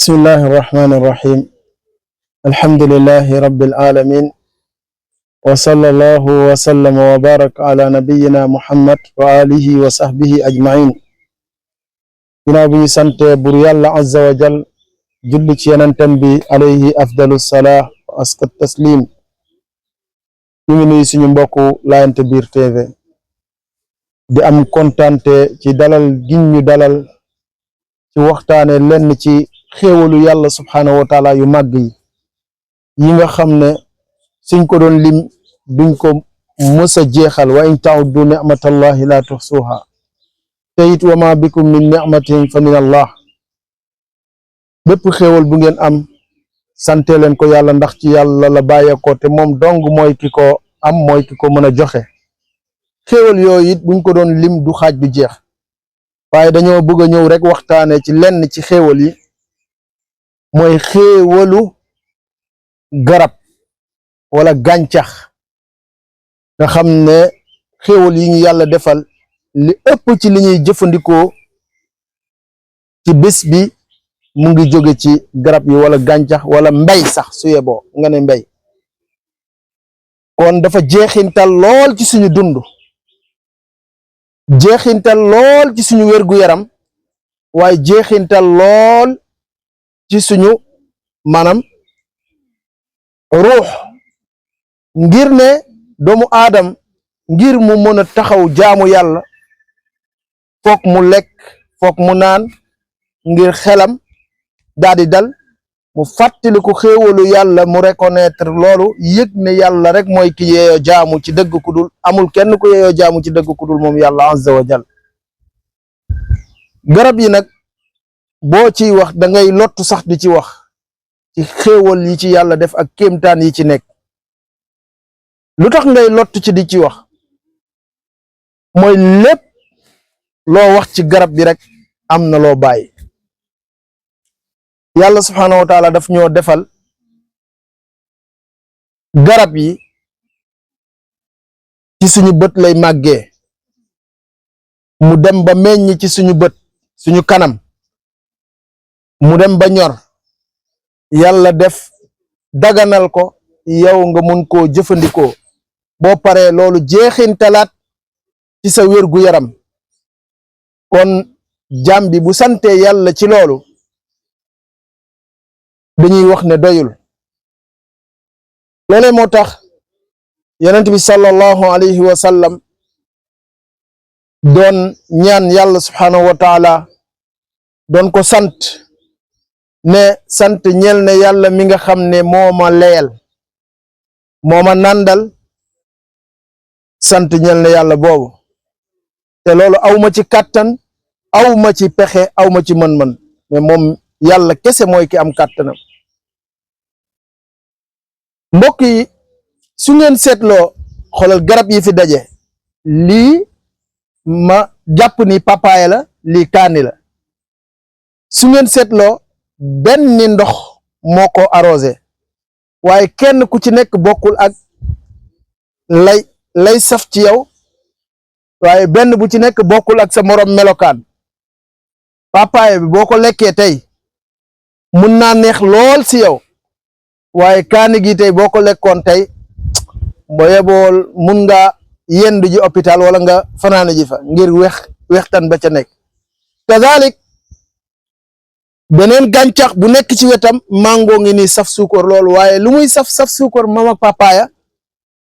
بسم الله الرحمن الرحيم الحمد لله رب العالمين وصلى الله وسلم وبارك على نبينا محمد وآله وصحبه أجمعين ginnaaw bi ñu sante bur yàlla azza wa jal julli ci yenentam bi alayhi afdalu salaa wa askat taslim ñu ngi nuyu suñu mbokku Laayante Biir TV di am kontante ci dalal giñ ñu dalal ci waxtaane lenn ci xéewalu yàlla subhaanahu wa taala yu màgg yi nga xam ne suñ ko doon lim duñ ko mës a jeexal wa in ta'uddu ni'matallahi la tuhsuha te it wa ma bikum min ni'matin fa min allah bépp xéewal bu ngeen am sante leen ko yàlla ndax ci yàlla la bàyyeekoo te moom dong mooy ki ko am mooy ki ko mën a joxe xéewal yooyu it buñ ko doon lim du xaaj du jeex waaye dañoo bëgg a ñëw rek waxtaane ci lenn ci xéewal yi mooy xéewalu garab wala gàncax nga xam ne xéewal yi ñu yàlla defal li ëpp ci li ñuy jëfandikoo ci bés bi mu ngi jóge ci garab yi wala gàncax wala mbay sax su yeboo nga ne mbay kon dafa jeexintal lool ci suñu dund jeexintal lool ci suñu wér-gu-yaram waaye jeexintal lool ci suñu maanaam ruux ngir ne doomu aadam ngir mu mën a taxaw jaamu yàlla foog mu lekk foog mu naan ngir xelam daal di dal mu fàttali ko xéewalu yàlla mu reconnaître loolu yëg ne yàlla rek mooy ki yeeyoo jaamu ci dëgg ku dul amul kenn ku yeeyoo jaamu ci dëgg ku dul moom yàlla azza wa jal garab yi nag boo ciy wax da ngay lottu sax di ci wax ci xéewal yi ci yàlla def ak kéemtaan yi ci nekk lu tax ngay lottu ci di ci wax mooy lépp loo wax ci garab bi rek am na loo bàyyi yàlla subhaanahu wa taala daf ñoo defal garab yi ci suñu bët lay màggee mu dem ba meññ ci suñu bët suñu kanam mu dem ba ñor yàlla def daganal ko yow nga mun koo jëfandikoo boo paree loolu jeexintalaat ci sa wér-gu-yaram kon jaam bi bu sante yàlla ci loolu dañuy wax ne doyul loolee moo tax yonent bi sallallahu alayhi wa sallam doon ñaan yàlla subhaanahu wa taala doon ko sant ne sant ñeel ne yàlla mi nga xam ne moo ma leyal moo ma nàndal sant ñeel ne yàlla boobu te loolu awma ci kàttan awma ci pexe awma ci mën-mën mais moom yàlla kese mooy ki am kàttanam mbokk yi su ngeen seetloo xoolal garab yi fi daje lii ma jàpp ni papaaya la lii kaani la su ngeen seetloo benn ndox moo ko arrosé waaye kenn ku ci nekk bokkul ak lay saf ci yow waaye benn bu ci nekk bokkul ak sa morom melokaan papaaya bi boo ko lekkee tey mun naa neex lool si yow waaye kaani gi tey boo ko lekkoon tey boo yebool mun nga yendu ji hôpital wala nga fanaana ji fa ngir wextan ba ca nekk kazalik beneen gàncax bu nekk ci wetam mango ngi nii saf suukar loolu waaye lu muy saf suukar moom ak papaaya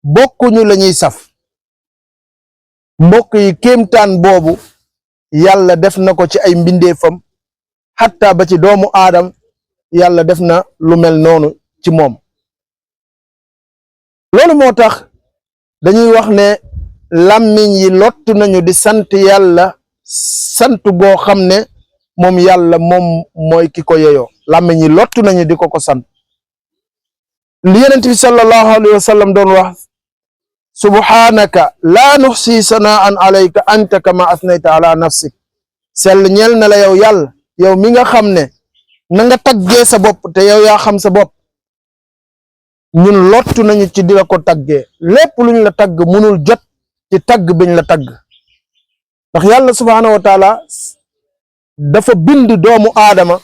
bokkuñu la ñuy saf mbokk yi kéemtaan boobu yàlla def na ko ci ay mbindeefam xatta ba ci doomu aadam yàlla def na lu mel noonu ci moom loolu moo tax dañuy wax ne làmmiñ yi lottu nañu di sant yàlla sant boo xam ne moom yàlla moom mooy ki ko yeyoo làmmiñ yi lottu nañu di ko sant li yonent bi sallallahu alayhi wa sallam doon wax subhanaka laa nuxsi sanaan alayka anta kama asnayta ala nafsik sell ñeel na la yow yàlla yow mi nga xam ne na nga taggee sa bopp te yow yaa xam sa bopp ñun lottu nañu ci di la ko taggee lépp luñ la tagg munul jot ci tagg biñ la tagg ndax yàlla subhaanahu wa taala dafa bind doomu aadama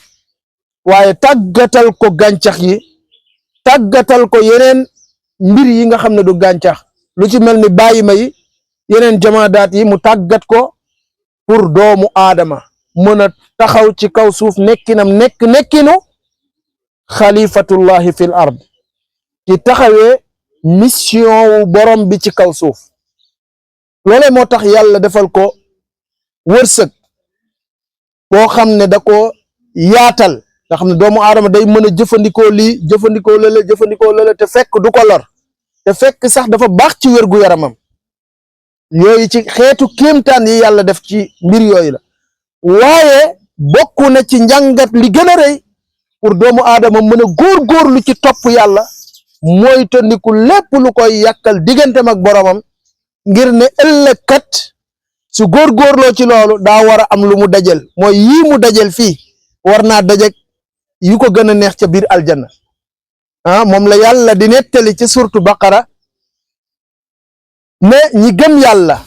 waaye tàggatal ko gàncax yi tàggatal ko yeneen mbir yi nga xam ne du gàncax lu ci mel ni bàyyi ma yi yeneen jamaadaat yi mu tàggat ko pour doomu aadama mën a taxaw ci kaw suuf nekkinam nekkinu xalifatullahi fil ard ci taxawee mission wu borom bi ci kaw suuf loolee moo tax yàlla defal ko wërsëg boo xam ne da ko yaatal nga xam ne doomu aadama day mën a jëfandikoo lii jëfandikoo lële te fekk du ko lor te fekk sax dafa baax ci wérgu yaramam yooyu ci xeetu kéemtaan yi yàlla def ci mbir yooyu la waaye bokk na ci njàngat li gën a rëy pour doomu aadama mën a góorgóorlu ci topp yàlla mooy tandiku lépp lu koy yàkkal digganteem ak boromam ngir ne ëllëg kat su góorgóorloo ci loolu daa war a am lu mu dajel mooy yii mu dajel fii war naa dajeg yu ko gën a neex ca biir aljanna moom la yàlla di nettali ci surtu baqara ne ñi gëm yàlla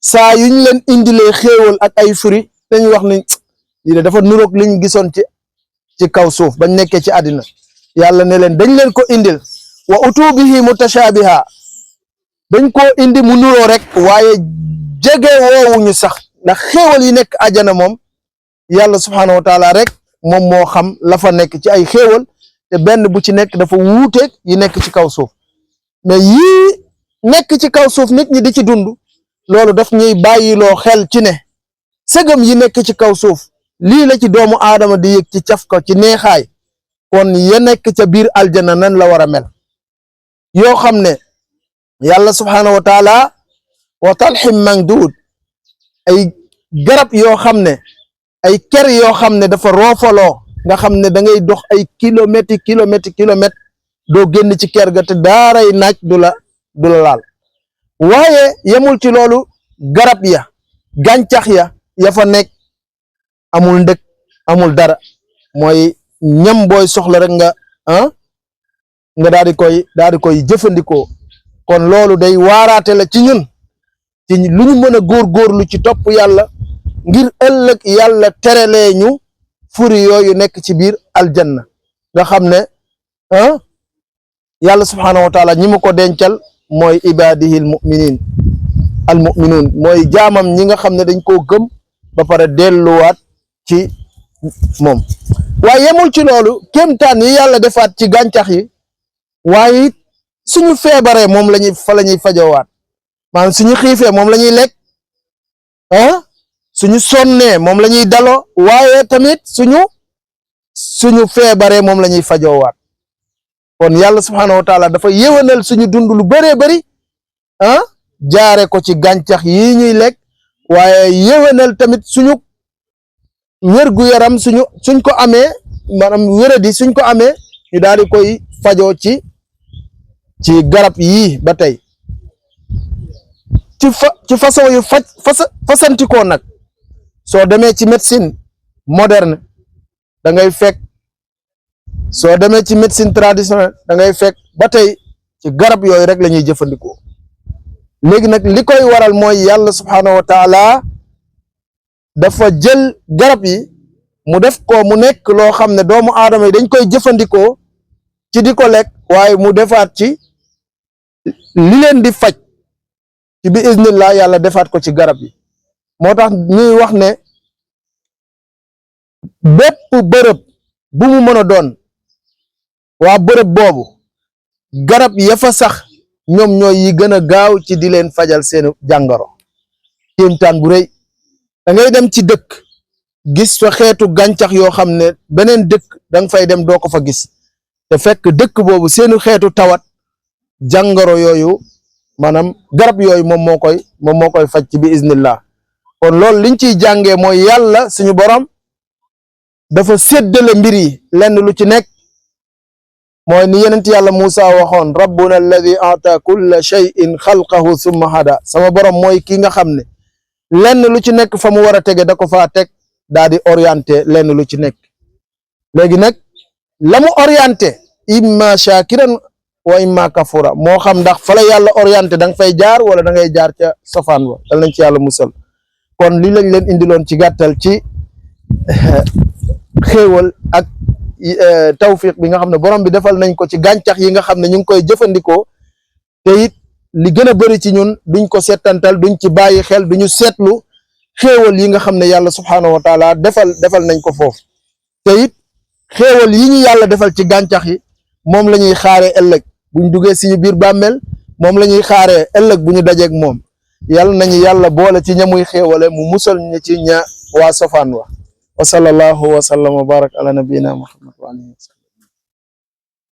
saa yuñ leen indilee xéewal ak ay furi dañuy wax ni lii de dafa nuroog liñ gisoon ci kaw suuf bañ nekkee ci àddina yàlla ne leen dañ leen ko indil wa utubihi mutashaabiha dañ koo indi mu nuroo rek waaye jege woowuñu sax ndax xéewal yi nekk àjjana moom yàlla subhaanahu wa taala rek moom moo xam la fa nekk ci ay xéewal te benn bu ci nekk dafa wuuteeg yi nekk ci kaw suuf mais yii nekk ci kaw suuf nit ñi di ci dund loolu daf ñuy bàyyiloo xel ci ne sëgëm yi nekk ci kaw suuf lii la ci doomu aadama di yëg ci caf ko ci neexaay kon ya nekk ca biir aljana nan la war a mel yoo xam ne yàlla subhaanahu wa taala wa talxim mangduud ay garab yoo xam ne ay ker yoo xam ne dafa roofaloo nga xam ne da ngay dox ay kilomètre doo génn ci ker ga te daaray naaj du la laal waaye yemul ci loolu garab ya gàncax ya fa nekk amul ndëkk amul dara mooy ñam booy soxla rek nga daal di koy jëfandikoo kon loolu day waaraate la ci ñun ci lu ñu mën a góorgóorlu ci topp yàlla ngir ëllëg yàlla terelee ñu furi yooyu nekk ci biir aljanna nga xam ne yàlla subhaanahu wa taala ñi mu ko dencal mooy ibadihi al muminuun mooy jaamam ñi nga xam ne dañ koo gëm ba pare delluwaat ci moom waaye yemul ci loolu kéemtaan yi yàlla defaat ci gàncax yi waaye it suñu feebaree moom la ñuy fajowaat maanaam suñu xiifee moom la ñuy lekk suñu sonnee moom la ñuy daloo waaye tamit suñu feebaree moom la ñuy fajowaat kon yàlla subhaanahu wa taala dafa yéwénal suñu dund lu bëree bëri jaare ko ci gàncax yi ñuy lekk waaye yéwénal tamit suñu wérgu yaram suñ ko amee maanaam wéradi suñ ko amee ñu daal di koy fajoo ci garab yii ba tey ci façon yu fasantikoo nag soo demee ci médecine moderne da ngay fekk soo demee ci médecine traditionnelle da ngay fekk ba tey ci garab yooyu rek la ñuy jëfandikoo léegi nag li koy waral mooy yàlla subhaanahu wa taala dafa jël garab yi mu def ko mu nekk loo xam ne doomu aadama yi dañ koy jëfandikoo ci di ko lekk waaye mu defaat ci li leen di faj ci bi iznillah yàlla defaat ko ci garab yi moo tax ñuy wax ne bépp bërëb bu mu mën a doon waa bërëb boobu garab ya fa sax ñoom ñooy yi gën a gaaw ci di leen fajal seen jàngoro kéemtaan bu rëy da ngay dem ci dëkk gis fa xeetu gàncax yoo xam ne beneen dëkk danga fay dem doo ko fa gis te fekk dëkk boobu seenu xeetu tawat jàngoro yooyu maanaam garab yooyu moom moo koy faj ci bi iznillah kon loolu liñ ciy jàngee mooy yàlla suñu borom dafa séddale mbir yi lenn lu ci nekk mooy ni yenent yàlla Muusa waxoon rabbuna alladi ata kulla shay'in xalqahu summa hada sama borom mooy ki nga xam ne lenn lu ci nekk fa mu war a tege da ko faa teg daa di orienté lenn lu ci nekk léegi nag la mu orienté imma shakiran wa imma kafura moo xam ndax fa la yàlla orienté da nga fay jaar wala da ngay jaar ca sofaan wa dal nañ ci yàlla musal kon li lañ leen indiloon ci gàttal ci xéewal ak tawfiq bi nga xam ne borom bi defal nañ ko ci gàncax yi nga xam ne ñu ngi koy jëfandikoo te it li gën a bëri ci ñun duñ ko settantal duñ ci bàyyi xel duñu seetlu xéewal yi nga xam ne yàlla subhaanahu wa taala defal nañ ko foofu te it xéewal yi ñu yàlla defal ci gàncax yi moom la ñuy xaaree ëllëg buñ duggee suñu biir bàmmeel moom la ñuy xaaree ëllëg bu ñu dajeeg moom yàlla nañu yàlla boole ci ña muy xéewale mu musal ñu ci ña waa sofaan wa wa sallallahu wa sallam wa barak ala nabiyina muhammad wa alihi wa sallam